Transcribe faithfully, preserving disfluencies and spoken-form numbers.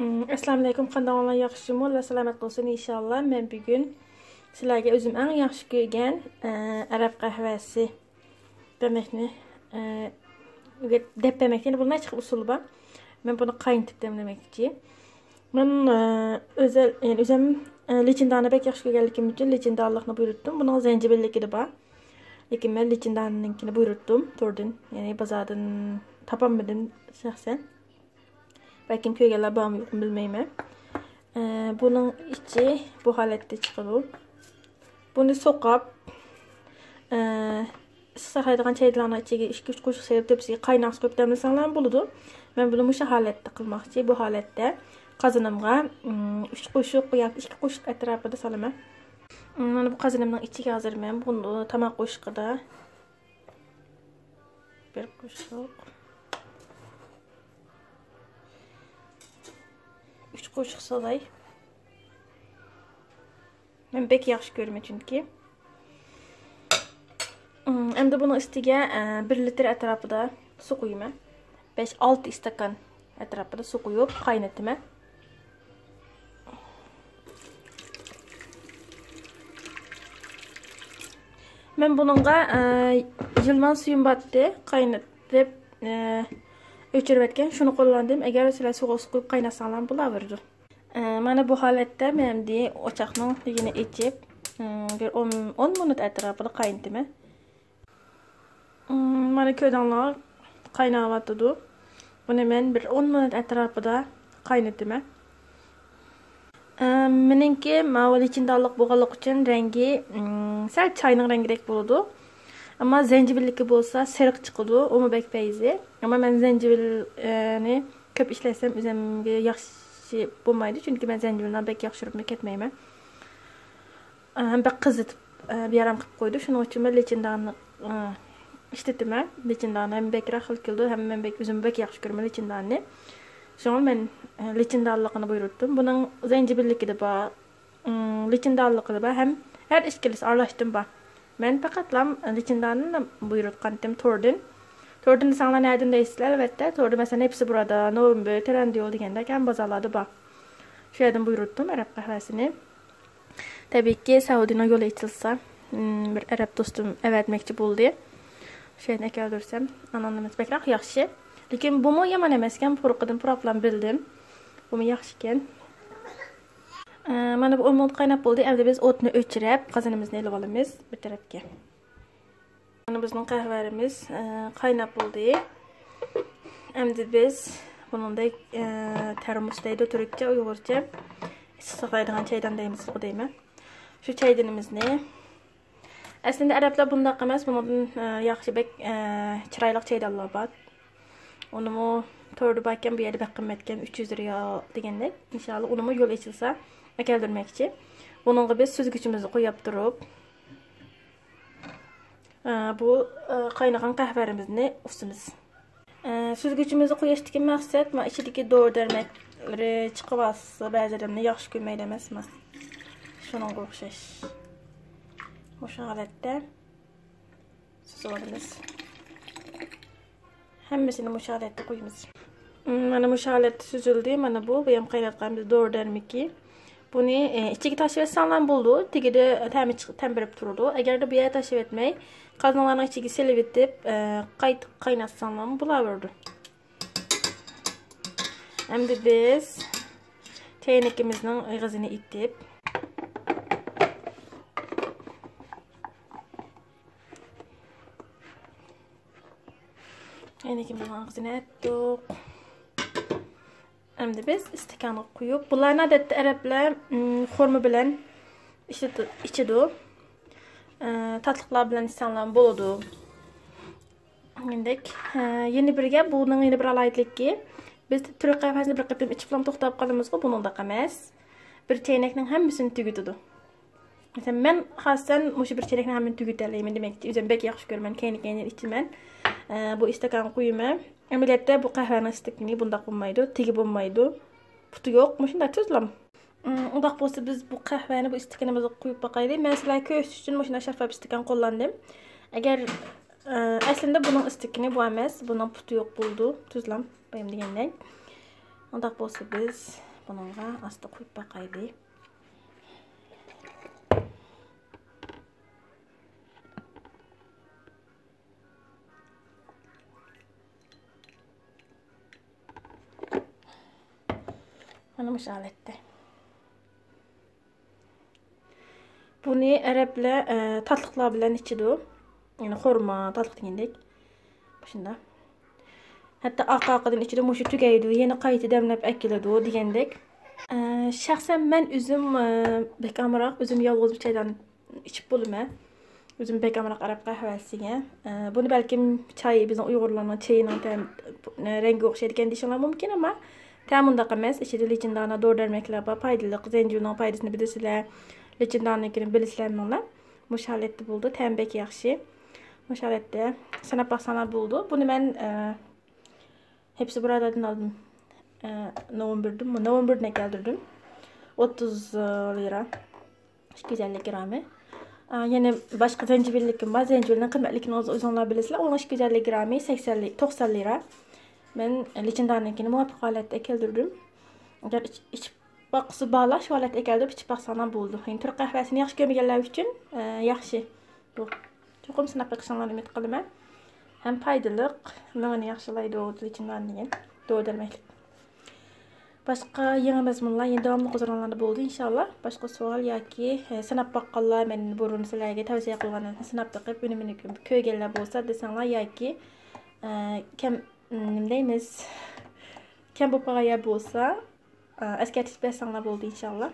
ئەسسالامۇئەلەيكۇم، قانداق ئەھۋالىڭلار، ياخشىمۇ؟ ئاللا سالامەت قىلسۇن ئىنشاللا. مەن بۈگۈن سىلەرگە ئۆزۈم ئەڭ ياخشى كۆرگەن، ئە، ئەرەب قەھۋەسى دېمەكنى، ئە، دەپ بەرمەكچى. يەنە بۇنىڭ نەچچە خىل ئۇسۇلى بار. مەن بۇنى قاينىتىپ دەملىمەكچى. مەن، ئە، ئۆزەل-، يەنى ئۆزۈم، ئە، لېچىندانى بەك ياخشى كۆرگەنلىكىم ئۈچۈن لېچىندانلىقنى بۇيرۇتتۇم. بۇنىڭ زەنجىبىللىكى بار. لېكىن مەن لېچىندانىنىڭكىنى بۇيرۇتتۇم توردىن. يەنى بازاردىن تاپالمىدىم شەخسەن. بەلكىم كۆرگەنلەر بارمۇ يوقمۇ بىلمەيمەن. ئە، بۇنىڭ ئىچى بۇ ھالەتتە چىقىدۇ. بۇنى سوقاپ، ئە، ئىسسىق ساقلايدىغان چەيلەرنىڭ ئىچىگە ئىككى، ئۈچ قوشۇق سېلىپ، تۆپىسىگە قايناق سۇ قۇيۇپ دەملىسەڭلارمۇ بولىدۇ. مەن بۇنى مۇشۇ ھالەتتە قىلماقچى. بۇ ھالەتتە قازىنىمغا، ئىم، ئۈچ قوشۇق ياكى ئىككى قوشۇق ئەتراپىدا سالىمەن. ئىم، مانا بۇ قازىنىمنىڭ ئىچىگە ھازىر مەن بۇنى تاماق قوشۇقىدا بىر قوشۇق، ئۈچ قوشۇق سالاي. مەن بەك ياخشى كۆرىمەن چۈنكى. ئىم، ئەمدى بۇنىڭ ئۈستىگە، ئە، بىر لىتىر ئەتراپىدا سۇ قۇيىمەن. بەش، ئالتە ئىستاكان ئەتراپىدا سۇ قۇيۇپ قاينىتىمەن. مەن بۇنىڭغا، ئە، يىلمان سۈيۈم بارتتى، قاينىتىپ، ئە، ئۆچۈرۈۋەتكەن. شۇنى قوللاندىم. ئەگەر سىلەر سۇغا سۇ قۇيۇپ قايناتساڭلارمۇ بولاۋېرىدۇ. ئە، مانا بۇ ھالەتتە مەن ئەمدى ئوچاقنىڭ تېگىنى ئېچىپ، ئىم، بىر ئون، ئون مىنۇت ئەتراپىدا قاينىتىمەن. ئىم، مانا كۆردۈڭلار، قايناۋاتىدۇ. بۇنى مەن بىر ئون مىنۇت ئەتراپىدا قاينىتىمەن. ئىم، مېنىڭكى ماۋۇ لېچىندانلىق بولغانلىقى ئۈچۈن رەڭگى، ئىم، سەل چاينىڭ رەڭگىدەك بولىدۇ. ئەمما زەنجىۋىللىكى بولسا سېرىق چىقىدۇ، ئۇمۇ بەك پەيزى. ئەمما مەن زەنجىۋىلنى كۆپ ئىشلەتسەم ئۆزۈمگە ياخشى بولمايدۇ، چۈنكى مەن زەنجىۋىلنى بەك ياخشى ئۇرۇپ كەتمەيمەن. ئە، ھەم بەك قىزىتىپ، ئە، بىئارام قىلىپ قويىدۇ. شۇنىڭ ئۈچۈن مەن لېچىنداننى، ئە، ئىشلىتىمەن. لېچىندانى ھەم بەكرەك خىل كېلىدۇ، ھەم مەن بەك، ئۆزۈم بەك ياخشى كۆرىمەن لېچىنداننى. شۇڭا مەن، ئە، لېچىندانلىقىنى بۇيرۇتتۇم. بۇنىڭ زەنجىبىللىكى بار، ئىم، لېچىندانلىقى بار، ھەم ھەر ئىككىلىسى ئارىلاشتۇرما بار. مەن پەقەتلا لېچىنداننى بۇيرۇتقانتىم توردىن. توردىن دېسەڭلار نەدىن دەيسىلەر؟ ئەلۋەتتە، توردا مەسىلەن، نەپىسى بۇرادا، نوۋېمبىر، ترەنديول دېگەندەك ھەم بازارلاردا بار. شۇ يەردىن بۇيرۇتتۇم ئەرەب قەھۋەسىنى. تەبىئىيكى، سەئۇدىنىڭ يولى ئېچىلسا، ئىم، بىر ئەرەب دوستۇم ئەۋەتمەكچى بولدى. شۇ يەردىن ئەكەلدۈرسەم، ئانىڭنىمىز بەكرەك ياخشى. لېكىن بۇمۇ يامان ئەمەسكەن، پۇرىقىدىن پۇراپلا بىلدىم. بۇمۇ ياخشىكەن. ئە، مانا بۇ ئون مىنۇت قايناپ بولدى. ئەمدى بىز ئوتنى ئۆچۈرۈپ، قازىنىمىزنى ئېلىپ ئالىمىز بىر تەرەپكە. مانا بىزنىڭ قەھۋەمىز، ئە، قايناپ بولدى. ئەمدى بىز بۇنىڭدەك، ئە، تەرمۇس دەيدۇ تۈركچە، ئۇيغۇرچە. ئىسسىق ساقلايدىغان چايدان دەيمىز، دەيمەن. شۇ چايدىنىمىزنى. ئەسلىدە ئەرەبلەر بۇنداق ئەمەس، بۇنىڭدىن، ئە، ياخشى بەك، ئە، چىرايلىق چايدانلار بار. ئۇنىمۇ توردا باركەن، بۇ يەردە بەك قىممەتكەن، ئۈچ يۈز رىيال دېگەندەك. ئىنشاللا ئۇنىمۇ يول ئېچىلسا ئەكەلدۈرمەكچى. بۇنىڭغا بىز سۈزگۈچىمىزنى قويۇپ تۇرۇپ، ئە، بۇ، ئە، قاينىغان قەھۋەمىزنى ئۇسىمىز. ئە، سۈزگۈچىمىزنى قويۇشتىكى مەقسەت، ما ئىچىدىكى دورا دەرمەكلىرى چىقىۋالسا، بەزى ئادەملەر ياخشى كۆرمەيدۇ ئەمەسمۇ؟ شۇنىڭغا ئوخشاش. مۇشۇ ھالەتتە سۈزۈۋالىمىز. ھەممىسىنى مۇشۇ ھالەتتە قويىمىز. مم، مانا مۇشۇ ھالەتتە سۈزۈلدى. مانا بۇ، بۇ يەم قايناتقان بىز دورا دەرمىكى. بۇنى، ئە، ئىچىگە تاشلىۋەتسەڭلار بولىدۇ. تېگىدە تەمى چىق-، تەم بېرىپ تۇرىدۇ. ئەگەردە بۇ يەردە تاشلىۋەتمەي، قازانلارنىڭ ئىچىگە سېلىۋېتىپ، ئە، قايتا قايناتساڭلارمۇ بولاۋېرىدۇ. ئەمدى بىز چەينىكىمىزنىڭ ئېغىزىنى ئېتىپ، چەينىكىمىزنىڭ ئېغىزىنى ئەتتۇق. ئەمدى بىز ئىستاكانغا قۇيۇپ، بۇلارنى ئادەتتە ئەرەبلەر، ئىم، خورما بىلەن ئىچىدۇ، ئىچىدۇ. ئە، تاتلىقلار بىلەن ئىچسەڭلارمۇ بولىدۇ. مۇندەك، ئە، يەنە بىر گەپ، بۇنىڭ يەنە بىر ئالاھىدىلىكى، بىز تۈرك قەھۋەسىنى بىر قېتىم ئىچىپلا توختاپ قالىمىزغۇ، بۇنىڭداق ئەمەس. بىر چەينەكنىڭ ھەممىسىنى تۈگىتىدۇ. مەسىلەن، مەن خاسەن مۇشۇ بىر چەينەكنىڭ ھەممىنى تۈگىتەلەيمەن دېمەكچى. ئۆزۈم بەك ياخشى كۆرىمەن، كەينى-كەينىدىن ئىچىمەن. ئە، بۇ ئىستاكانغا قۇيىمەن. ئەمەلىيەتتە بۇ قەھۋەنىڭ ئىستاكىنى بۇنداق بولمايدۇ. تېگى بولمايدۇ. پۇتى يوق، مۇشۇنداق تۈزلام. ئۇم، ئۇنداق بولسا بىز بۇ قەھۋەنى بۇ ئىستاكىنىمىزغا قۇيۇپ باقايلى. مەن سىلەرگە كۆرسىتىش ئۈچۈن مۇشۇنداق شەفاف ئىستاكان قوللاندىم. ئەگەر، ئە، ئەسلىندە بۇنىڭ ئىستاكىنى بۇ ئەمەس، بۇنىڭ پۇتى يوق بولىدۇ. تۈزلام، بايام دېگەندەك. ئۇنداق بولسا بىز بۇنىڭغا ئاستا قۇيۇپ باقايلى. مانا مۇشۇ ھالەتتە. بۇنى ئەرەبلەر، ئە، تاتلىقلار بىلەن ئىچىدۇ. يەنى خورما، تاتلىق دېگەندەك. مۇشۇنداق. ھەتتا ئارقا-ئارقىدىن ئىچىدۇ، مۇشۇ تۈگەيدۇ، يەنە قايتا دەملەپ ئەكېلىدۇ دېگەندەك. ئە، شەخسەن مەن ئۆزۈم، ئە، بەك ئامراق، ئۆزۈم يالغۇز بىر چايدان ئىچىپ بولىمەن. ئۆزۈم بەك ئامراق ئەرەب قەھۋەسىگە. ئە، بۇنى بەلكىم چاي، بىزنىڭ ئۇيغۇرلارنىڭ چېيىنىڭ تەم-، رەڭگىگە ئوخشايدىكەن دېيىشىڭلار مۇمكىن، ئەمما تەمى ئۇنداق ئەمەس. ئىچىدە لىچىندانا، دورا دەرمەكلەر بار، پايدىلىق، زەنجىۋىلنىڭ پايدىسىنى بىلىسىلەر. لىچىندانىكىنى بىلىسىلەرمۇ؟ مۇشۇ ھالەتتە بولىدۇ، تەمى بەك ياخشى. مۇشۇ ھالەتتە سىناپ باقساڭلار بولىدۇ. بۇنى مەن، ئە، ھەپسى بۇرادەردىن ئالدىم. ئە، نوۋېمبىردىنمۇ؟ نوۋېمبىردىن ئەكەلدۈردۈم. ئوتتۇز لىرا. ئىككى يۈز ئەللىك گرامى. ئا، يەنە باشقا زەنجىۋىللىكىم بار. زەنجىۋىلنىڭ قىممەتلىكىنى ئۆز-، ئۆزۈڭلار بىلىسىلەر. ئۇنىڭ ئىككى يۈز ئەللىك گرامى سەكسەن لى-، توقسان لىرا. مەن لىچىندانىڭكىنى مۇۋاپىق ھالەتتە ئەكەلدۈردۈم. ئەگەر ئىچ-، ئىچىپ باققۇسى بارلار، شۇ ھالەتتە ئەكەلدۈرۈپ ئىچىپ باقساڭلار بولىدۇ. يەنى تۈرك قەھۋەسىنى ياخشى كۆرمىگەنلەر ئۈچۈن، ئە، ياخشى. بۇ چوقۇم سىناپ بېقىشىڭلارنى ئۈمىد قىلىمەن. ھەم پايدىلىق، مېڭىنى ياخشىلايدۇ، لىچىندان دېگەن دورا دەرمەكلىك. باشقا يېڭى مەزمۇنلار يەنە داۋاملىق ھۇزۇرۇڭلاردا بولىدۇ، ئىنشاللا. باشقا سوئال ياكى، ئە، سىناپ باققانلار، مەن بۇرۇن سىلەرگە تەۋسىيە قىلغان سىناپ بېقىپ ئۈنۈمىنى كۆرگەنلەر بولسا دېسەڭلار ياكى، ئە، كەم، نېمە دەيمىز، كەم بولۇپ قالغان يەر بولسا، ئە، ئەسكەرتىش بەرسەڭلار بولدى، ئىنشاللا.